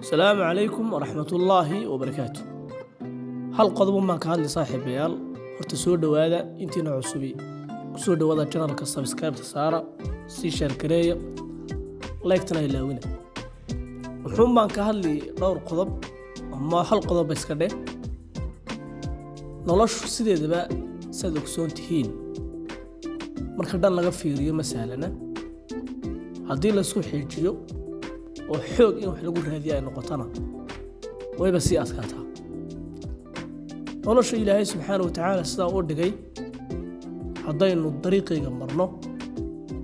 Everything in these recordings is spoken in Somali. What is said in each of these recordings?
Asalaamu calaykum waraxmatullaahi wabarakaatu. Hal qodobun baan ka hadlay, saaxiibayaal. Horta soo dhowaada intiina cusubi, kusoo dhowaada channelka, subscribe-ta saara, sii share gareeya, like-tana ilaawina. Wuxuun baan ka hadli dhowr qodob ama hal qodob iska dheh. Noloshu sideedaba, saad ogsoon tihiin, marka dhan laga fiiriyo ma sahlana. Haddii laisku xiijiyo oo xoog in wax lagu raadiyo ay noqotona, wayba sii adkaataa. Nolosha Ilaahay subxaana wa tacaala sidaa u dhigay, haddaynu dariiqayga marno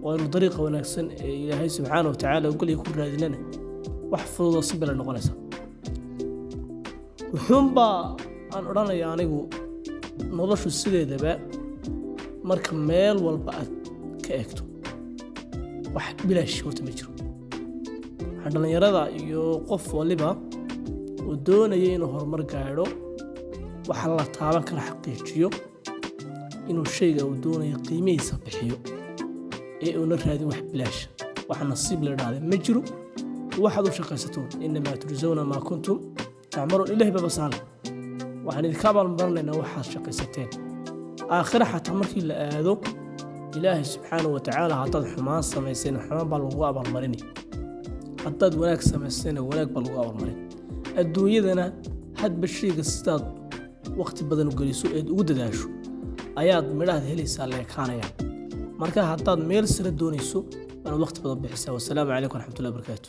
oo aynu dariiqa wanaagsan ee Ilaahay subxaana wa tacaala ogolya ku raadinana, wax fududoo si bilay noqonaysa. Wuxuunbaa aan odhanaya anigu, noloshu sideedaba marka meel walba aad ka eegto, wax bilaash horta ma jiro. Waxaa dhallinyarada iyo qof waliba oo doonaya inuu horumar gaadho, waxa la taaban kara xaqiijiyo, inuu shayga uu doonayo qiimihiisa bixiyo ee uuna raadin wax bilaasha. Wax nasiib la idhaahda ma jiro, waxaad u shaqaysatoon. إنما تجزون ما كنتم تعملون. Ilahi baba saale, waxaan idinka abaalmarinaynaa waxaad shaqaysateen. Aakhira xataa markii la aado, Ilaahay subxaana wa tacaala haddaad xumaan samaysayna, xumaan baa lagu abaalmarini; haddaad wanaag samaysayna, wanaag baa lagu abaalmarin. Adduunyadana hadba shayga sidaad waqti badan u geliso eed ugu dadaasho ayaad midhahaad helaysaa leekaanayaan. Marka haddaad meel sare doonayso, waanaad waqti badan bixisaa. Wasalaamu calaykum waraxmatullahi wabarakaatu.